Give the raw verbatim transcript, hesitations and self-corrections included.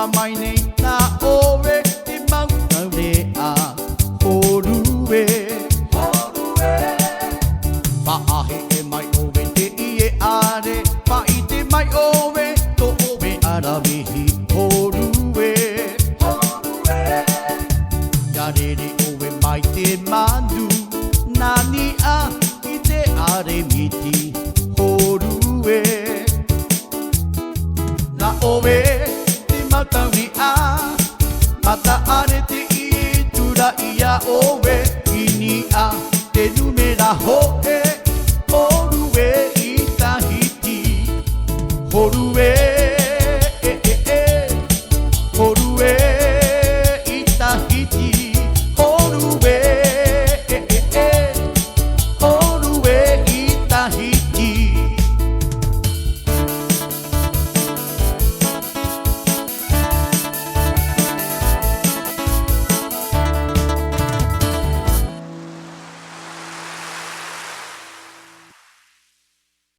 Mai nei nā ʻoe te mau taureʻa, hōrue. Faʻaheʻe mai ʻoe te ʻie ʻare, faʻaʻite mai ʻoe tō ʻoe aravihi, hōrue. Ia rere ʻoe mai te manu, nā niʻa i te ʻare miti, hōrue. Nā ʻoe te mau taureʻa, mataʻare tei tūraʻi iā ʻoe, i niʻa te numera hōʻē, hōrue i Tahiti, hōrue.